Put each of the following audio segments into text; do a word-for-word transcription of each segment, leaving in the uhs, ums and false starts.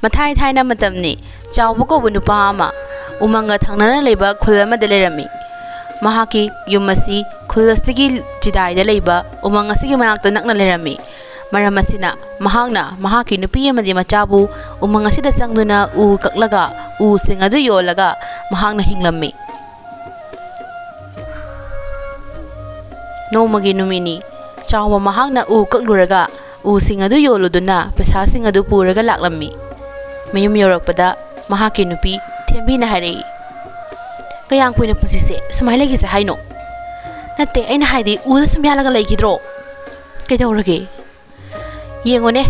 ꯃꯊꯥꯏ ꯊꯥꯏꯅ ꯃꯇꯝꯅꯤ꯫ ꯆꯥꯎꯕ ꯀꯧꯕ ꯅꯨꯄꯥ ꯑꯃ ꯎꯃꯪꯒ ꯊꯪꯅꯅ ꯂꯩꯕ ꯈꯨꯜ ꯑꯃꯗ ꯂꯩꯔꯝꯃꯤ꯫ ꯃꯍꯥꯛꯀꯤ ꯌꯨꯝ ꯑꯁꯤ ꯈꯨꯜ ꯑꯁꯤꯒꯤ ꯆꯤꯗꯥꯏꯗ ꯂꯩꯕ ꯎꯃꯪ ꯑꯁꯤꯒꯤ ꯃꯅꯥꯛꯇ ꯅꯛꯅ ꯂꯩꯔꯝꯃꯤ꯫ ꯃꯔꯝ ꯑꯁꯤꯅ, ꯃꯍꯥꯛꯅ ꯃꯍꯥꯛꯀꯤ ꯅꯨꯄꯤ ꯑꯃꯗꯤ ꯃꯆꯥꯕꯨ ꯎꯃꯪ ꯑꯁꯤꯗ ꯆꯪꯗꯨꯅ ꯎ ꯀꯛꯂꯒ, ꯎꯁꯤꯡ ꯑꯗꯨ ꯌꯣꯜꯂꯒ ꯃꯍꯥꯛꯅ ꯍꯤꯡꯂꯝꯃꯤ꯫ ꯅꯣꯡꯃꯒꯤ ꯅꯨꯃꯤꯠꯅꯤ꯫ ꯆꯥꯎꯕ ꯃꯍꯥꯛꯅ ꯎ ꯀꯛꯂꯨꯔꯒ ꯎꯁꯤꯡ ꯑꯗꯨ ꯌꯣꯜꯂꯨꯗꯨꯅ ꯄꯩꯁꯥꯁꯤꯡ ꯑꯗꯨ ꯄꯨꯔꯒ ꯂꯥꯛꯂꯝꯃꯤ꯫ ꯃꯌꯨꯝ ꯌꯧꯔꯛꯄꯗ ꯃꯍꯥꯛꯀꯤ ꯅꯨꯄꯤ ꯊꯦꯝꯕꯤꯅ ꯍꯥꯏꯔꯛꯏ, "ꯀꯌꯥꯝ ꯀꯨꯏꯅ ꯄꯨꯟꯁꯤꯁꯦ ꯁꯨꯃꯥꯏꯅ ꯂꯩꯈꯤꯁꯦ ꯍꯥꯏꯅꯣ? ꯅꯠꯇꯦ, ꯑꯩꯅ ꯍꯥꯏꯗꯤ, ꯎꯗ ꯁꯨꯝ ꯌꯥꯜꯂꯒ ꯂꯩꯈꯤꯗ꯭ꯔꯣ? ꯀꯩꯗꯧꯔꯒꯦ? ꯌꯦꯡꯉꯨꯅꯦ,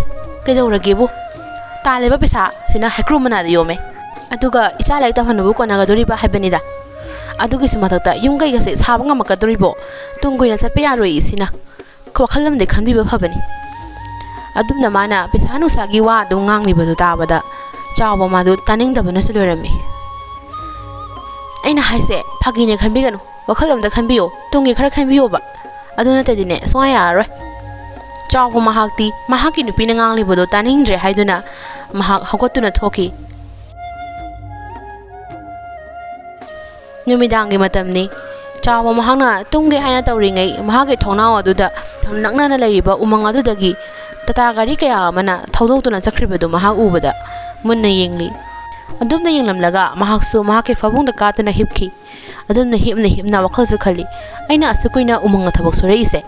ꯀꯩꯗꯧꯔꯒꯦꯕꯨ? ꯇꯥꯜꯂꯤꯕ ꯄꯩꯁꯥꯁꯤꯅ ꯍꯩꯀ꯭ꯔꯨ ꯃꯅꯥꯗ ꯌꯣꯝꯃꯦ꯫ ꯑꯗꯨꯒ ꯏꯆꯥ ꯂꯥꯏꯔꯤꯛ ꯇꯝꯍꯟꯕꯕꯨ ꯀꯣꯟꯅꯒꯗꯣꯔꯤꯕ ꯍꯥꯏꯕꯅꯤꯗ꯫ ꯑꯗꯨꯒꯤꯁꯨ ꯃꯊꯛꯇ ꯌꯨꯝ ꯀꯩꯒꯁꯦ ꯁꯥꯕ ꯉꯝꯃꯛꯀꯗꯣꯔꯤꯕꯣ? ꯇꯨꯡ ꯀꯣꯏꯅ ꯆꯠꯄ ꯌꯥꯔꯣꯏ ꯁꯤꯅ꯫ ꯋꯥꯈꯜ ꯑꯃꯗꯤ ꯈꯟꯕꯤꯕ ꯐꯕꯅꯤ꯫" ꯑꯗꯨꯝꯅ ꯃꯥꯅ ꯄꯩꯁꯥ ꯅꯨꯡꯁꯥꯒꯤ ꯋꯥ ꯑꯗꯨꯝ ꯉꯥꯡꯂꯤꯕꯗꯨ ꯇꯥꯕꯗ ꯆꯥꯎꯕ ꯃꯥꯗꯨ ꯇꯥꯅꯤꯡꯗꯕꯅꯁꯨ ꯂꯣꯏꯔꯝꯃꯤ꯫ "ꯑꯩꯅ ꯍꯥꯏꯁꯦ ꯐꯥꯒꯤꯅꯦ ꯈꯟꯕꯤꯒꯅꯨ, ꯋꯥꯈꯜ ꯑꯝꯇ ꯈꯟꯕꯤꯌꯣ, ꯇꯨꯡꯒꯤ ꯈꯔ ꯈꯟꯕꯤꯌꯣꯕ꯫ ꯑꯗꯨ ꯅꯠꯇꯗꯤꯅꯦ ꯁꯨꯡꯌꯥ ꯌꯥꯔꯔꯣꯏ꯫" ꯆꯥꯎꯕ ꯃꯍꯥꯛꯇꯤ ꯃꯍꯥꯛꯀꯤ ꯅꯨꯄꯤꯅ ꯉꯥꯡꯂꯤꯕꯗꯨ ꯇꯥꯅꯤꯡꯗ꯭ꯔꯦ ꯍꯥꯏꯗꯨꯅ ꯃꯍꯥꯛ ꯍꯧꯒꯠꯇꯨꯅ ꯊꯣꯛꯈꯤ꯫ ꯅꯨꯃꯤꯗꯥꯡꯒꯤ ꯃꯇꯝꯅꯤ꯫ ꯆꯥꯎꯕ ꯃꯍꯥꯛꯅ ꯇꯨꯝꯒꯦ ꯍꯥꯏꯅ ꯇꯧꯔꯤꯉꯩ, ꯃꯍꯥꯛꯀꯤ ꯊꯣꯡꯅꯥꯎ ꯑꯗꯨꯗ ꯅꯛꯅꯅ ꯂꯩꯔꯤꯕ ꯎꯃꯪ ꯑꯗꯨꯗꯒꯤ ꯇꯥꯇꯥ ꯒꯥꯔꯤ ꯀꯌꯥ ꯑꯃꯅ ꯊꯧꯗꯣꯛꯇꯨꯅ ꯆꯠꯈ꯭ꯔꯤꯕꯗꯨ ꯃꯍꯥꯛ ꯎꯕꯗ ꯃꯨꯟꯅ ꯌꯦꯡꯂꯤ꯫ ꯑꯗꯨꯝꯅ ꯌꯦꯡꯂꯝꯂꯒ ꯃꯍꯥꯛꯁꯨ ꯃꯍꯥꯛꯀꯤ ꯐꯃꯨꯡꯗ ꯀꯥꯗꯨꯅ ꯍꯤꯞꯈꯤ꯫ ꯑꯗꯨꯝꯅ ꯍꯤꯞꯅ ꯍꯤꯞꯅ ꯋꯥꯈꯜꯁꯨ ꯈꯜꯂꯤ, "ꯑꯩꯅ ꯑꯁꯨꯛ ꯀꯨꯏꯅ ꯎꯃꯪꯗ ꯊꯕꯛ ꯁꯨꯔꯛꯏꯁꯦ,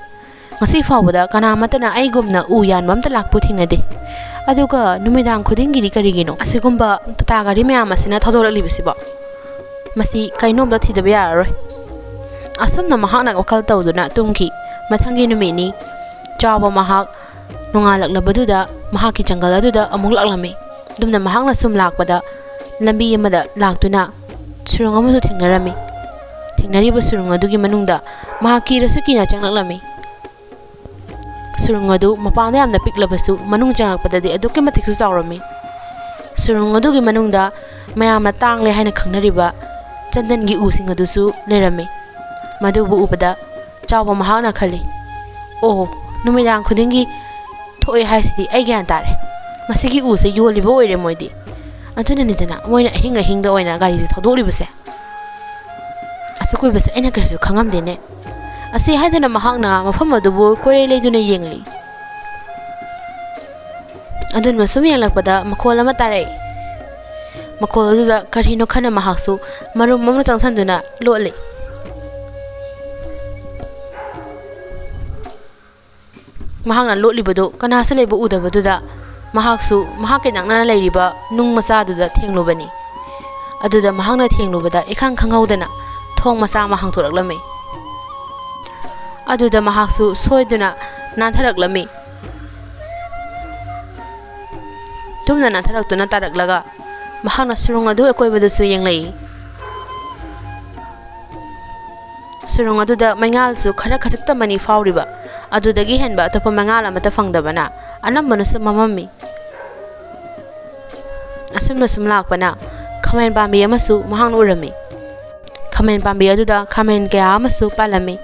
ꯉꯁꯤ ꯐꯥꯎꯕꯗ ꯀꯅꯥꯃꯠꯇꯅ ꯑꯩꯒꯨꯝꯅ ꯎ ꯌꯥꯟꯕ ꯑꯝꯇ ꯂꯥꯛꯄ ꯊꯦꯡꯅꯗꯦ꯫ ꯑꯗꯨꯒ ꯅꯨꯃꯤꯗꯥꯡ ꯈꯨꯗꯤꯡꯒꯤꯗꯤ ꯀꯔꯤꯒꯤꯅꯣ ꯑꯁꯤꯒꯨꯝꯕ ꯇꯥꯇꯥ ꯒꯥꯔꯤ ꯃꯌꯥꯝ ꯑꯁꯤꯅ ꯊꯧꯗꯣꯔꯛꯂꯤꯕꯁꯤꯕꯣ? ꯃꯁꯤ ꯀꯩꯅꯣꯝꯇ ꯊꯤꯗꯕ ꯌꯥꯔꯔꯣꯏ꯫" ꯑꯁꯨꯝꯅ ꯃꯍꯥꯛꯅ ꯋꯥꯈꯜ ꯇꯧꯗꯨꯅ ꯇꯨꯝꯈꯤ꯫ ꯃꯊꯪꯒꯤ ꯅꯨꯃꯤꯠꯅꯤ꯫ ꯆꯥꯎꯕ ꯃꯍꯥꯛ ꯅꯣꯡꯉꯥꯜꯂꯛꯂꯕꯗꯨꯗ ꯃꯍꯥꯛꯀꯤ ꯖꯪꯒꯜ ꯑꯗꯨꯗ ꯑꯃꯨꯛ ꯂꯥꯛꯂꯝꯃꯤ꯫ ꯑꯗꯨꯝꯅ ꯃꯍꯥꯛꯅ ꯁꯨꯝ ꯂꯥꯛꯄꯗ ꯂꯝꯕꯤ ꯑꯃꯗ ꯂꯥꯛꯇꯨꯅ ꯁꯨꯔꯨꯡ ꯑꯃꯁꯨ ꯊꯦꯡꯅꯔꯝꯃꯤ꯫ ꯊꯦꯡꯅꯔꯤꯕ ꯁꯨꯔꯨꯡ ꯑꯗꯨꯒꯤ ꯃꯅꯨꯡꯗ ꯃꯍꯥꯛ ꯀꯤꯔꯁꯨ ꯀꯤꯅ ꯆꯪꯂꯛꯂꯝꯃꯤ꯫ ꯁꯨꯔꯨꯡ ꯑꯗꯨ ꯃꯄꯥꯟꯗ ꯌꯥꯝꯅ ꯄꯤꯛꯂꯕꯁꯨ ꯃꯅꯨꯡ ꯆꯪꯉꯛꯄꯗꯗꯤ ꯑꯗꯨꯛꯀꯤ ꯃꯇꯤꯛꯁꯨ ꯆꯥꯎꯔꯝꯃꯤ꯫ ꯁꯨꯔꯨꯡ ꯑꯗꯨꯒꯤ ꯃꯅꯨꯡꯗ ꯃꯌꯥꯝꯅ ꯇꯥꯡꯂꯦ ꯍꯥꯏꯅ ꯈꯪꯅꯔꯤꯕ ꯆꯟꯗꯟꯒꯤ ꯎꯁꯤꯡ ꯑꯗꯨꯁꯨ ꯂꯩꯔꯝꯃꯤ꯫ ꯃꯗꯨꯕꯨ ꯎꯕꯗ ꯆꯥꯎꯕ ꯃꯍꯥꯛꯅ ꯈꯜꯂꯤ, "ꯑꯣ, ꯅꯨꯃꯤꯗꯥꯡ ꯈꯨꯗꯤꯡꯒꯤ ꯊꯣꯛꯑꯦ ꯍꯥꯏꯁꯤꯗꯤ ꯑꯩ ꯒ꯭ꯌꯥꯟ ꯇꯥꯔꯦ꯫ ꯃꯁꯤꯒꯤ ꯎꯁꯦ ꯌꯣꯜꯂꯤꯕ ꯑꯣꯏꯔꯦ ꯃꯣꯏꯗꯤ꯫ ꯑꯗꯨꯅꯅꯤꯗꯅ ꯃꯣꯏꯅ ꯑꯍꯤꯡ ꯑꯍꯤꯡꯗ ꯑꯣꯏꯅ ꯒꯥꯔꯤꯁꯦ ꯊꯧꯗꯣꯛꯂꯤꯕꯁꯦ꯫ ꯑꯁꯨꯛ ꯀꯨꯏꯕꯁꯦ ꯑꯩꯅ ꯀꯔꯤꯁꯨ ꯈꯪꯉꯝꯗꯦꯅꯦ꯫ ꯑꯁꯤ ꯍꯥꯏꯗꯨꯅ ꯃꯍꯥꯛꯅ ꯃꯐꯝ ꯑꯗꯨꯕꯨ ꯀꯣꯏꯔꯦ ꯂꯩꯗꯨꯅ ꯌꯦꯡꯂꯤ꯫ ꯑꯗꯨꯅ ꯁꯨꯝ ꯌꯦꯡꯂꯛꯄꯗ ꯃꯈꯣꯜ ꯑꯃ ꯇꯥꯔꯛꯏ꯫ ꯃꯈꯣꯜ ꯑꯗꯨꯗ ꯀꯔꯤꯅꯣ ꯈꯟꯅ ꯃꯍꯥꯛꯁꯨ ꯃꯔꯨꯝ ꯑꯃ ꯆꯪꯁꯤꯟꯗꯨꯅ ꯂꯣꯠꯂꯤ꯫ ꯃꯍꯥꯛꯅ ꯂꯣꯠꯂꯤꯕꯗꯨ ꯀꯅꯥꯁꯨ ꯂꯩꯕ ꯎꯗꯕꯗꯨꯗ ꯃꯍꯥꯛꯁꯨ ꯃꯍꯥꯛꯀꯤ ꯅꯛꯅꯅ ꯂꯩꯔꯤꯕ ꯅꯨꯡ ꯃꯆꯥꯗꯨꯗ ꯊꯦꯡꯂꯨꯕꯅꯤ꯫ ꯑꯗꯨꯗ ꯃꯍꯥꯛꯅ ꯊꯦꯡꯂꯨꯕꯗ ꯏꯈꯪ ꯈꯪꯍꯧꯗꯅ ꯊꯣꯡ ꯃꯆꯥ ꯑꯃ ꯍꯥꯡꯗꯣꯔꯛꯂꯝꯃꯤ꯫ ꯑꯗꯨꯗ ꯃꯍꯥꯛꯁꯨ ꯁꯣꯏꯗꯨꯅ ꯅꯥꯟꯊꯔꯛꯂꯝꯃꯤ꯫ ꯇꯨꯝꯅ ꯅꯥꯟꯊꯔꯛꯇꯨꯅ ꯇꯥꯔꯛꯂꯒ ꯃꯍꯥꯛꯅ ꯁꯨꯔꯨꯡ ꯑꯗꯨ ꯑꯀꯣꯏꯕꯗꯁꯨ ꯌꯦꯡꯂꯛꯏ꯫ ꯁꯨꯔꯨꯡ ꯑꯗꯨꯗ ꯃꯩꯉꯥꯜꯁꯨ ꯈꯔ ꯈꯖꯤꯛꯇꯃꯅꯤ ꯐꯥꯎꯔꯤꯕ, ꯑꯗꯨꯗꯒꯤ ꯍꯦꯟꯕ ꯑꯇꯣꯞꯄ ꯃꯩꯉꯥꯜ ꯑꯃꯠꯇ ꯐꯪꯗꯕꯅ ꯑꯅꯝꯕꯅꯁꯨ ꯃꯝꯃꯝꯃꯤ꯫ ꯑꯁꯨꯝꯅ ꯁꯨꯝ ꯂꯥꯛꯄꯅ ꯈꯥꯃꯦꯟ ꯄꯥꯝꯕꯤ ꯑꯃꯁꯨ ꯃꯍꯥꯛꯅ ꯎꯔꯝꯃꯤ꯫ ꯈꯥꯃꯦꯟ ꯄꯥꯝꯕꯤ ꯑꯗꯨꯗ ꯈꯥꯃꯦꯟ ꯀꯌꯥ ꯑꯃꯁꯨ ꯄꯥꯜꯂꯝꯃꯤ꯫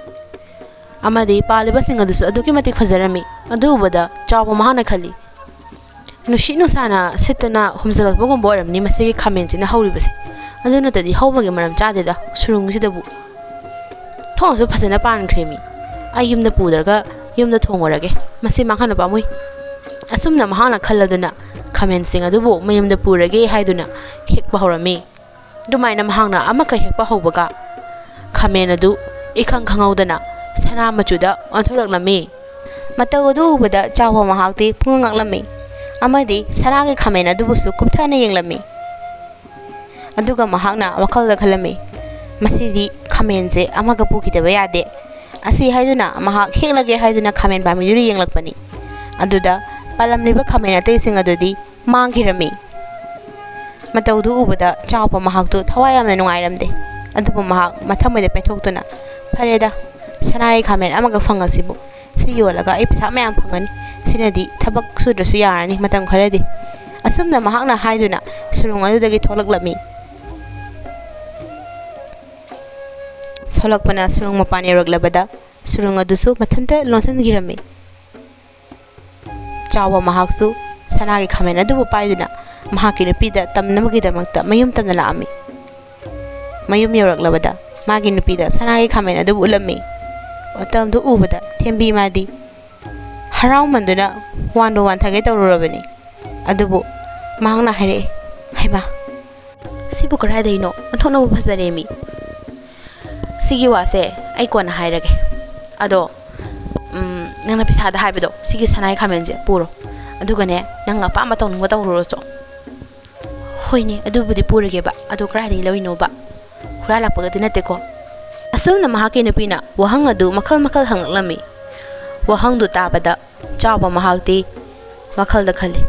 ꯑꯃꯗꯤ ꯄꯥꯜꯂꯤꯕꯁꯤꯡ ꯑꯗꯨꯁꯨ ꯑꯗꯨꯛꯀꯤ ꯃꯇꯤꯛ ꯐꯖꯔꯝꯃꯤ꯫ ꯑꯗꯨ ꯎꯕꯗ ꯆꯥꯎꯕ ꯃꯍꯥꯛꯅ ꯈꯜꯂꯤ, "ꯅꯨꯡꯁꯤꯠ ꯅꯨꯡꯁꯥꯅ ꯁꯤꯠꯇꯅ ꯍꯨꯝꯖꯤꯜꯂꯛꯄꯒꯨꯝꯕ ꯑꯣꯏꯔꯝꯅꯤ ꯃꯁꯤꯒꯤ ꯈꯥꯃꯦꯟꯁꯤꯅ ꯍꯧꯔꯤꯕꯁꯦ꯫ ꯑꯗꯨ ꯅꯠꯇ꯭ꯔꯗꯤ ꯍꯧꯕꯒꯤ ꯃꯔꯝ ꯆꯥꯗꯦꯗ ꯁꯨꯔꯨꯡꯁꯤꯗꯕꯨ꯫ ꯊꯣꯡꯁꯨ ꯐꯖꯅ ꯄꯥꯟꯈ꯭ꯔꯦ ꯃꯤ꯫ ꯑꯩ ꯌꯨꯝꯗ ꯄꯨꯗ꯭ꯔꯒ ꯌꯨꯝꯗ ꯊꯣꯡꯉꯨꯔꯒꯦ꯫ ꯃꯁꯤ ꯃꯥꯡꯍꯟꯕ ꯄꯥꯝꯃꯨꯏ꯫" ꯑꯁꯨꯝꯅ ꯃꯍꯥꯛꯅ ꯈꯜꯂꯗꯨꯅ ꯈꯥꯃꯦꯟꯁꯤꯡ ꯑꯗꯨꯕꯨ ꯃꯌꯨꯝꯗ ꯄꯨꯔꯒꯦ ꯍꯥꯏꯗꯨꯅ ꯍꯦꯛꯄ ꯍꯧꯔꯝꯃꯤ꯫ ꯑꯗꯨꯃꯥꯏꯅ ꯃꯍꯥꯛꯅ ꯑꯃꯈꯛ ꯍꯦꯛꯄ ꯍꯧꯕꯒ ꯈꯥꯃꯦꯟ ꯑꯗꯨ ꯏꯈꯪ ꯈꯪꯍꯧꯗꯅ ꯁꯅꯥ ꯃꯆꯨꯗ ꯑꯣꯟꯊꯣꯔꯛꯂꯝꯃꯤ꯫ ꯃꯇꯧ ꯑꯗꯨ ꯎꯕꯗ ꯆꯥꯎꯕ ꯃꯍꯥꯛꯇꯤ ꯄꯨꯡꯉꯛ ꯉꯛꯂꯝꯃꯤ ꯑꯃꯗꯤ ꯁꯅꯥꯒꯤ ꯈꯥꯃꯦꯟ ꯑꯗꯨꯕꯨꯁꯨ ꯀꯨꯞꯊꯅ ꯌꯦꯡꯂꯝꯃꯤ꯫ ꯑꯗꯨꯒ ꯃꯍꯥꯛꯅ ꯋꯥꯈꯜꯗ ꯈꯜꯂꯝꯃꯤ, "ꯃꯁꯤꯗꯤ ꯈꯥꯃꯦꯟꯁꯦ ꯑꯃꯒ ꯄꯨꯈꯤꯗꯕ ꯌꯥꯗꯦ꯫" ꯑꯁꯤ ꯍꯥꯏꯗꯨꯅ ꯃꯍꯥꯛ ꯍꯦꯛꯂꯒꯦ ꯍꯥꯏꯗꯨꯅ ꯈꯥꯃꯦꯟ ꯄꯥꯝꯕꯤꯗꯨꯗ ꯌꯦꯡꯂꯛꯄꯅꯤ꯫ ꯑꯗꯨꯗ ꯄꯥꯜꯂꯝꯂꯤꯕ ꯈꯥꯃꯦꯟ ꯑꯇꯩꯁꯤꯡ ꯑꯗꯨꯗꯤ ꯃꯥꯡꯈꯤꯔꯝꯃꯤ꯫ ꯃꯇꯧꯗꯨ ꯎꯕꯗ ꯆꯥꯎꯕ ꯃꯍꯥꯛꯇꯨ ꯊꯋꯥꯏ ꯌꯥꯝꯅ ꯅꯨꯡꯉꯥꯏꯔꯝꯗꯦ꯫ ꯑꯗꯨꯕꯨ ꯃꯍꯥꯛ ꯃꯊꯃꯣꯏꯗ ꯄꯦꯟꯊꯣꯛꯇꯨꯅ, "ꯐꯔꯦꯗ, ꯁꯅꯥꯒꯤ ꯈꯥꯃꯦꯟ ꯑꯃꯒ ꯐꯪꯉꯁꯤꯕꯨ꯫ ꯁꯤ ꯌꯣꯜꯂꯒ ꯑꯩ ꯄꯩꯁꯥ ꯃꯌꯥꯝ ꯐꯪꯒꯅꯤ꯫ ꯁꯤꯅꯗꯤ ꯊꯕꯛ ꯁꯨꯗ꯭ꯔꯁꯨ ꯌꯥꯔꯅꯤ ꯃꯇꯝ ꯈꯔꯗꯤ꯫" ꯑꯁꯨꯝꯅ ꯃꯍꯥꯛꯅ ꯍꯥꯏꯗꯨꯅ ꯁꯨꯔꯨꯡ ꯑꯗꯨꯗꯒꯤ ꯊꯣꯛꯂꯛꯂꯝꯃꯤ꯫ ꯁꯣꯂꯛꯄꯅ ꯁꯨꯔꯨꯡ ꯃꯄꯥꯟ ꯌꯧꯔꯛꯂꯕꯗ ꯁꯨꯔꯨꯡ ꯑꯗꯨꯁꯨ ꯃꯊꯟꯇ ꯂꯣꯟꯁꯤꯟꯈꯤꯔꯝꯃꯤ꯫ ꯆꯥꯎꯕ ꯃꯍꯥꯛꯁꯨ ꯁꯅꯥꯒꯤ ꯈꯥꯃꯦꯟ ꯑꯗꯨꯕꯨ ꯄꯥꯏꯗꯨꯅ ꯃꯍꯥꯛꯀꯤ ꯅꯨꯄꯤꯗ ꯇꯝꯅꯕꯒꯤꯗꯃꯛꯇ ꯃꯌꯨꯝ ꯇꯝꯅ ꯂꯥꯛꯑꯝꯃꯤ꯫ ꯃꯌꯨꯝ ꯌꯧꯔꯛꯂꯕꯗ ꯃꯥꯒꯤ ꯅꯨꯄꯤꯗ ꯁꯅꯥꯒꯤ ꯈꯥꯃꯦꯟ ꯑꯗꯨꯕꯨ ꯎꯠꯂꯝꯃꯤ꯫ ꯃꯇꯝꯗꯨ ꯎꯕꯗ ꯊꯦꯝꯕꯤ ꯃꯥꯗꯤ ꯍꯔꯥꯎꯃꯟꯗꯨꯅ ꯋꯥꯟꯕ ꯋꯥꯟꯊꯒꯦ ꯇꯧꯔꯨꯔꯕꯅꯤ꯫ ꯑꯗꯨꯕꯨ ꯃꯍꯥꯛꯅ ꯍꯥꯏꯔꯛꯏ, "ꯍꯩꯃꯥ, ꯁꯤꯕꯨ ꯀꯗꯥꯏꯗꯩꯅꯣ? ꯑꯣꯟꯊꯣꯛꯅꯕꯨ ꯐꯖꯔꯦꯃꯤ꯫ ꯁꯤꯒꯤ ꯋꯥꯁꯦ ꯑꯩ ꯀꯣꯟꯅ ꯍꯥꯏꯔꯒꯦ꯫ ꯑꯗꯣ, ꯎꯝ, ꯅꯪꯅ ꯄꯩꯁꯥꯗ ꯍꯥꯏꯕꯗꯣ, ꯁꯤꯒꯤ ꯁꯅꯥꯒꯤ ꯈꯥꯃꯦꯟꯁꯦ ꯄꯨꯔꯣ꯫ ꯑꯗꯨꯒꯅꯦ, ꯅꯪ ꯑꯄꯥꯝꯕ ꯇꯧꯅꯤꯡꯕ ꯇꯧꯔꯨꯔꯣꯆꯣ꯫" "ꯍꯣꯏꯅꯦ, ꯑꯗꯨꯕꯨꯗꯤ ꯄꯨꯔꯒꯦꯕ꯫ ꯑꯗꯣ ꯀꯗꯥꯏꯗꯒꯤ ꯂꯧꯔꯤꯅꯣꯕ? ꯍꯨꯔꯥꯜꯂꯛꯄꯒꯗꯤ ꯅꯠꯇꯦꯀꯣ?" ꯑꯁꯨꯝꯅ ꯃꯍꯥꯛꯀꯤ ꯅꯨꯄꯤꯅ ꯋꯥꯍꯪ ꯑꯗꯨ ꯃꯈꯜ ꯃꯈꯜ ꯍꯪꯂꯛꯂꯝꯃꯤ꯫ ꯋꯥꯍꯪꯗꯨ ꯇꯥꯕꯗ ꯆꯥꯎꯕ ꯃꯍꯥꯛꯇꯤ ꯋꯥꯈꯜꯗ ꯈꯜꯂꯤ,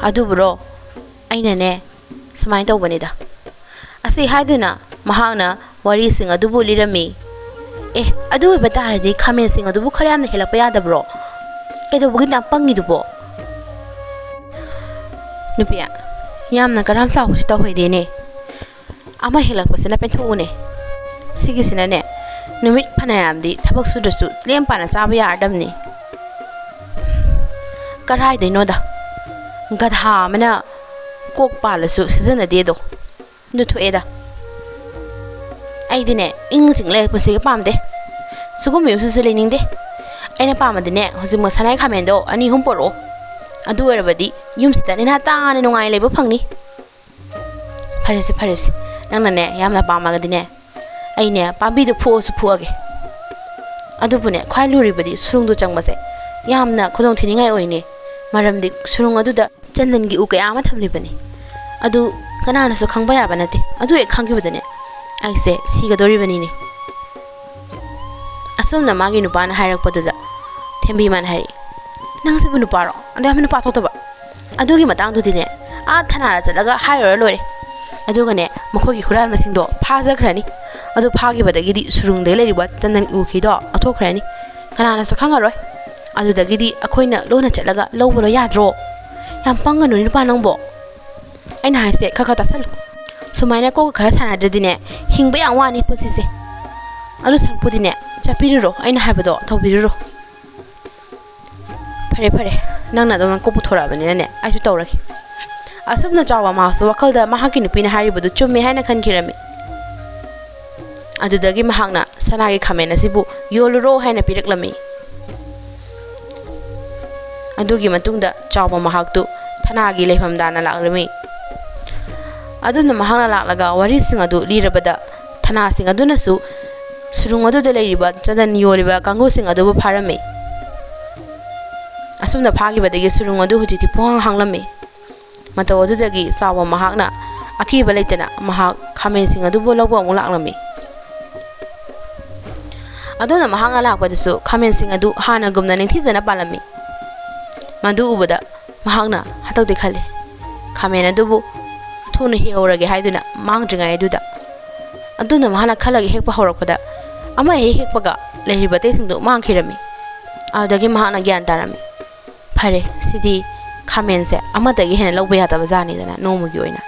"ꯑꯗꯨꯕꯨꯔꯣ, ꯑꯩꯅꯅꯦ, ꯁꯨꯃꯥꯏꯅ ꯇꯧꯕꯅꯤꯗ꯫" ꯑꯁꯤ ꯍꯥꯏꯗꯨꯅ ꯃꯍꯥꯛꯅ ꯋꯥꯔꯤꯁꯤꯡ ꯑꯗꯨꯕꯨ ꯂꯤꯔꯝꯃꯤ꯫ "ꯑꯦ, ꯑꯗꯨ ꯑꯣꯏꯕ ꯇꯥꯔꯗꯤ ꯈꯥꯃꯦꯟꯁꯤꯡ ꯑꯗꯨꯕꯨ ꯈꯔ ꯌꯥꯝꯅ ꯍꯦꯜꯂꯛꯄ ꯌꯥꯗꯕ꯭ꯔꯣ? ꯀꯩꯗꯧꯕꯒꯤ ꯌꯥꯝ ꯄꯪꯉꯤꯗꯨꯕꯣ?" "ꯅꯨꯄꯤ, ꯌꯥꯝꯅ ꯀꯔꯥꯝ ꯆꯥꯎꯕꯁꯤ ꯇꯧꯍꯩꯗꯦꯅꯦ꯫ ꯑꯃ ꯍꯦꯜꯂꯛꯄꯁꯤꯅ ꯄꯦꯟꯊꯣꯛꯎꯅꯦ꯫ ꯁꯤꯒꯤꯁꯤꯅꯅꯦ, ꯅꯨꯃꯤꯠ ꯐꯅꯌꯥꯝꯗꯤ ꯊꯕꯛ ꯁꯨꯗ꯭ꯔꯁꯨ ꯂꯦꯝ ꯄꯥꯅ ꯆꯥꯕ ꯌꯥꯔꯗꯕꯅꯤ꯫" "ꯀꯔꯥꯏꯗꯩꯅꯣꯗ, ꯒꯙꯥ ꯑꯃꯅ ꯀꯣꯛ ꯄꯥꯜꯂꯁꯨ ꯁꯤꯖꯤꯟꯅꯗꯦꯗꯣ꯫ ꯑꯗꯨ ꯊꯣꯛꯑꯦꯗ꯫ ꯑꯩꯗꯤꯅꯦ, ꯏꯪ ꯆꯤꯛꯅ ꯂꯩꯔꯛꯄꯁꯤꯒ ꯄꯥꯝꯗꯦ꯫ ꯁꯤꯒꯨꯝꯕ ꯌꯨꯝꯁꯤꯁꯨ ꯂꯩꯅꯤꯡꯗꯦ꯫ ꯑꯩꯅ ꯄꯥꯝꯕꯗꯤꯅꯦ, ꯍꯧꯖꯤꯛꯃꯛ ꯁꯅꯥꯏ ꯈꯥꯃꯦꯟꯗꯣ ꯑꯅꯤ ꯑꯍꯨꯝ ꯄꯣꯔꯛꯑꯣ꯫ ꯑꯗꯨ ꯑꯣꯏꯔꯕꯗꯤ ꯌꯨꯝꯁꯤꯗ ꯅꯦꯅꯥ ꯇꯥꯅ ꯅꯨꯡꯉꯥꯏꯅ ꯂꯩꯕ ꯐꯪꯅꯤ꯫" "ꯐꯔꯦꯁꯦ, ꯐꯔꯦꯁꯦ, ꯅꯪꯅꯅꯦ ꯌꯥꯝꯅ ꯄꯥꯝꯃꯒꯗꯤꯅꯦ, ꯑꯩꯅꯦ ꯄꯥꯝꯕꯤꯗꯨ ꯐꯨꯛꯑꯁꯨ ꯐꯨꯛꯑꯒꯦ꯫ ꯑꯗꯨꯕꯨꯅꯦ, ꯈ꯭ꯋꯥꯏ ꯂꯨꯔꯤꯕꯗꯤ ꯁꯨꯔꯨꯡꯗꯨ ꯆꯪꯕꯁꯦ ꯌꯥꯝꯅ ꯈꯨꯗꯣꯡ ꯊꯤꯅꯤꯡꯉꯥꯏ ꯑꯣꯏꯅꯦ꯫ ꯃꯔꯝꯗꯤ ꯁꯨꯔꯨꯡ ꯑꯗꯨꯗ ꯆꯟꯗꯟꯒꯤ ꯎ ꯀꯌꯥ ꯑꯃ ꯊꯝꯂꯤꯕꯅꯤ꯫ ꯑꯗꯨ ꯀꯅꯥꯅꯁꯨ ꯈꯪꯕ ꯌꯥꯕ ꯅꯠꯇꯦ꯫ ꯑꯗꯨ ꯍꯦꯛ ꯈꯪꯈꯤꯕꯗꯅꯦ, ꯑꯩꯁꯦ ꯁꯤꯒꯗꯧꯔꯤꯕꯅꯤꯅꯦ꯫" ꯑꯁꯨꯝꯅ ꯃꯥꯒꯤ ꯅꯨꯄꯥꯅ ꯍꯥꯏꯔꯛꯄꯗꯨꯗ ꯊꯦꯝꯕꯤꯃꯅ ꯍꯥꯏꯔꯛꯏ, "ꯅꯪꯁꯤꯕꯨ ꯅꯨꯄꯥꯔꯣ? ꯑꯗꯨ ꯌꯥꯝ ꯅꯨꯄꯥ ꯊꯣꯛꯇꯕ꯫ ꯑꯗꯨꯒꯤ ꯃꯇꯥꯡꯗꯨꯗꯤꯅꯦ, ꯑꯥ ꯊꯅꯥꯗ ꯆꯠꯂꯒ ꯍꯥꯏꯔꯨꯔ ꯂꯣꯏꯔꯦ꯫ ꯑꯗꯨꯒꯅꯦ, ꯃꯈꯣꯏꯒꯤ ꯍꯨꯔꯥꯟꯕꯁꯤꯡꯗꯣ ꯐꯥꯖꯈ꯭ꯔꯅꯤ꯫ ꯑꯗꯨ ꯐꯥꯈꯤꯕꯗꯒꯤꯗꯤ ꯁꯨꯔꯨꯡꯗ ꯂꯩꯔꯤꯕ ꯆꯟꯗꯟ ꯎꯈꯤꯗꯣ ꯂꯧꯊꯣꯛꯈ꯭ꯔꯅꯤ꯫ ꯀꯅꯥꯅꯁꯨ ꯈꯪꯉꯔꯣꯏ꯫ ꯑꯗꯨꯗꯒꯤꯗꯤ ꯑꯩꯈꯣꯏꯅ ꯂꯣꯟꯅ ꯆꯠꯂꯒ ꯂꯧꯕꯗꯣ ꯌꯥꯗ꯭ꯔꯣ? ꯌꯥꯝ ꯄꯪꯒꯅꯨꯅꯦ, ꯅꯨꯄꯥ ꯅꯪꯕꯣ꯫ ꯑꯩꯅ ꯍꯥꯏꯁꯦ ꯈꯔ ꯈꯔ ꯇꯥꯁꯜꯂꯨ꯫ ꯁꯨꯃꯥꯏꯅ ꯀꯣꯛꯀ ꯈꯔ ꯁꯥꯟꯅꯗ꯭ꯔꯗꯤꯅꯦ, ꯍꯤꯡꯕ ꯌꯥꯝ ꯋꯥꯅꯤ ꯄꯨꯟꯁꯤꯁꯦ꯫ ꯑꯗꯨ ꯁꯔꯨꯛꯄꯨꯗꯤꯅꯦ, ꯆꯠꯄꯤꯔꯨꯔꯣ, ꯑꯩꯅ ꯍꯥꯏꯕꯗꯣ ꯇꯧꯕꯤꯔꯨꯔꯣ꯫" "ꯐꯔꯦ, ꯐꯔꯦ, ꯅꯪꯅ ꯑꯗꯨꯝ ꯀꯣꯛ ꯄꯨꯊꯣꯔꯛꯑꯕꯅꯤꯅꯅꯦ, ꯑꯩꯁꯨ ꯇꯧꯔꯒꯦ꯫ ꯑꯁꯨꯝꯅ ꯆꯥꯎꯕ ꯃꯍꯥꯛꯁꯨ ꯋꯥꯈꯜꯗ ꯃꯍꯥꯛꯀꯤ ꯅꯨꯄꯤꯅ ꯍꯥꯏꯔꯤꯕꯗꯨ ꯆꯨꯝꯃꯦ ꯍꯥꯏꯅ ꯈꯟꯈꯤꯔꯝꯃꯤ꯫ ꯑꯗꯨꯗꯒꯤ ꯃꯍꯥꯛꯅ ꯁꯅꯥꯒꯤ ꯈꯥꯃꯦꯟ ꯑꯁꯤꯕꯨ ꯌꯣꯜꯂꯨꯔꯣ ꯍꯥꯏꯅ ꯄꯤꯔꯛꯂꯝꯃꯤ꯫ ꯑꯗꯨꯒꯤ ꯃꯇꯨꯡꯗ ꯆꯥꯎꯕ ꯃꯍꯥꯛꯇꯨ ꯊꯅꯥꯒꯤ ꯂꯩꯐꯝ ꯇꯥꯟꯅ ꯂꯥꯛꯂꯝꯃꯤ꯫ ꯑꯗꯨꯝꯅ ꯃꯍꯥꯛꯅ ꯂꯥꯛꯂꯒ ꯋꯥꯔꯤꯁꯤꯡ ꯑꯗꯨ ꯂꯤꯔꯕꯗ, ꯊꯅꯥꯁꯤꯡ ꯑꯗꯨꯅꯁꯨ ꯁꯨꯔꯨꯡ ꯑꯗꯨꯗ ꯂꯩꯔꯤꯕ ꯆꯟꯗꯟ ꯌꯣꯜꯂꯤꯕ ꯀꯥꯡꯕꯨꯁꯤꯡ ꯑꯗꯨꯕꯨ ꯐꯥꯔꯝꯃꯤ꯫ ꯑꯁꯨꯝꯅ ꯐꯥꯈꯤꯕꯗꯒꯤ ꯁꯨꯔꯨꯡ ꯑꯗꯨ ꯍꯧꯖꯤꯛꯇꯤ ꯄꯨꯡꯍꯥꯡ ꯍꯥꯡꯂꯝꯃꯤ꯫ ꯃꯇꯧ ꯑꯗꯨꯗꯒꯤ ꯆꯥꯎꯕ ꯃꯍꯥꯛꯅ ꯑꯀꯤꯕ ꯂꯩꯇꯅ ꯃꯍꯥꯛ ꯈꯥꯃꯦꯟꯁꯤꯡ ꯑꯗꯨꯕꯨ ꯂꯧꯕ ꯑꯃꯨꯛ ꯂꯥꯛꯂꯝꯃꯤ꯫ ꯑꯗꯨꯅ ꯃꯍꯥꯛꯅ ꯂꯥꯛꯄꯗꯁꯨ ꯈꯥꯃꯦꯟꯁꯤꯡ ꯑꯗꯨ ꯍꯥꯟꯅꯒꯨꯝꯅ ꯅꯤꯡꯊꯤꯖꯅ ꯄꯥꯜꯂꯝꯃꯤ꯫ ꯃꯗꯨ ꯎꯕꯗ ꯃꯍꯥꯛꯅ ꯍꯟꯗꯛꯇꯤ ꯈꯜꯂꯤ, ꯈꯥꯃꯦꯟ ꯑꯗꯨꯕꯨ ꯊꯨꯅ ꯍꯦꯛꯍꯧꯔꯒꯦ ꯍꯥꯏꯗꯨꯅ ꯃꯥꯡꯗ꯭ꯔꯤꯉꯩ ꯑꯗꯨꯗ꯫ ꯑꯗꯨꯅ ꯃꯍꯥꯛꯅ ꯈꯜꯂꯒ ꯍꯦꯛꯄ ꯍꯧꯔꯛꯄꯗ, ꯑꯃ ꯍꯦꯛ ꯍꯦꯛꯄꯒ ꯂꯩꯔꯤꯕ ꯑꯇꯩꯁꯤꯡꯗꯨ ꯃꯥꯡꯈꯤꯔꯝꯃꯤ꯫ ꯑꯗꯨꯗꯒꯤ ꯃꯍꯥꯛꯅ ꯒ꯭ꯌꯥꯟ ꯇꯥꯔꯝꯃꯤ, "ꯐꯔꯦ, ꯁꯤꯗꯤ ꯈꯥꯃꯦꯟꯁꯦ ꯑꯃꯗꯒꯤ ꯍꯦꯟꯅ ꯂꯧꯕ ꯌꯥꯗꯕ ꯖꯥꯠꯅꯤꯗꯅ ꯅꯣꯡꯃꯒꯤ ꯑꯣꯏꯅ꯫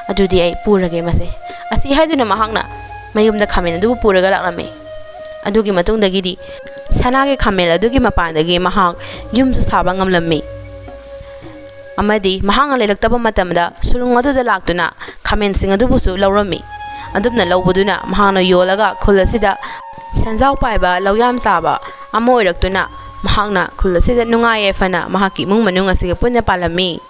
ꯑꯗꯨꯗꯤ ꯑꯩ ꯄꯨꯔꯒꯦ ꯃꯁꯦ"꯫ ꯑꯁꯤ ꯍꯥꯏꯗꯨꯅ ꯃꯍꯥꯛꯅ ꯃꯌꯨꯝꯗ ꯈꯥꯃꯦꯟ ꯑꯗꯨꯕꯨ ꯄꯨꯔꯒ ꯂꯥꯛꯂꯝꯃꯤ꯫ ꯑꯗꯨꯒꯤ ꯃꯇꯨꯡꯗꯒꯤꯗꯤ ꯁꯅꯥꯒꯤ ꯈꯥꯃꯦꯟ ꯑꯗꯨꯒꯤ ꯃꯄꯥꯟꯗꯒꯤ ꯃꯍꯥꯛ ꯌꯨꯝꯁꯨ ꯁꯥꯕ ꯉꯝꯂꯝꯃꯤ꯫ ꯑꯃꯗꯤ ꯃꯍꯥꯛꯅ ꯂꯩꯔꯛꯇꯕ ꯃꯇꯝꯗ ꯁꯨꯔꯨꯡ ꯑꯗꯨꯗ ꯂꯥꯛꯇꯨꯅ ꯈꯥꯃꯦꯟꯁꯤꯡ ꯑꯗꯨꯕꯨꯁꯨ ꯂꯧꯔꯝꯃꯤ꯫ ꯑꯗꯨꯝꯅ ꯂꯧꯕꯗꯨꯅ ꯃꯍꯥꯛꯅ ꯌꯣꯜꯂꯒ ꯈꯨꯜ ꯑꯁꯤꯗ ꯁꯦꯟꯖꯥꯎ ꯄꯥꯏꯕ, ꯂꯧꯌꯥꯝ ꯆꯥꯕ ꯑꯃ ꯑꯣꯏꯔꯛꯇꯨꯅ, ꯃꯍꯥꯛꯅ ꯈꯨꯜ ꯑꯁꯤꯗ ꯅꯨꯡꯉꯥꯏ ꯌꯥꯏꯐꯅ ꯃꯍꯥꯛꯀꯤ ꯏꯃꯨꯡ ꯃꯅꯨꯡ ꯑꯁꯤꯒ ꯄꯨꯟꯅ ꯄꯥꯜꯂꯝꯃꯤ꯫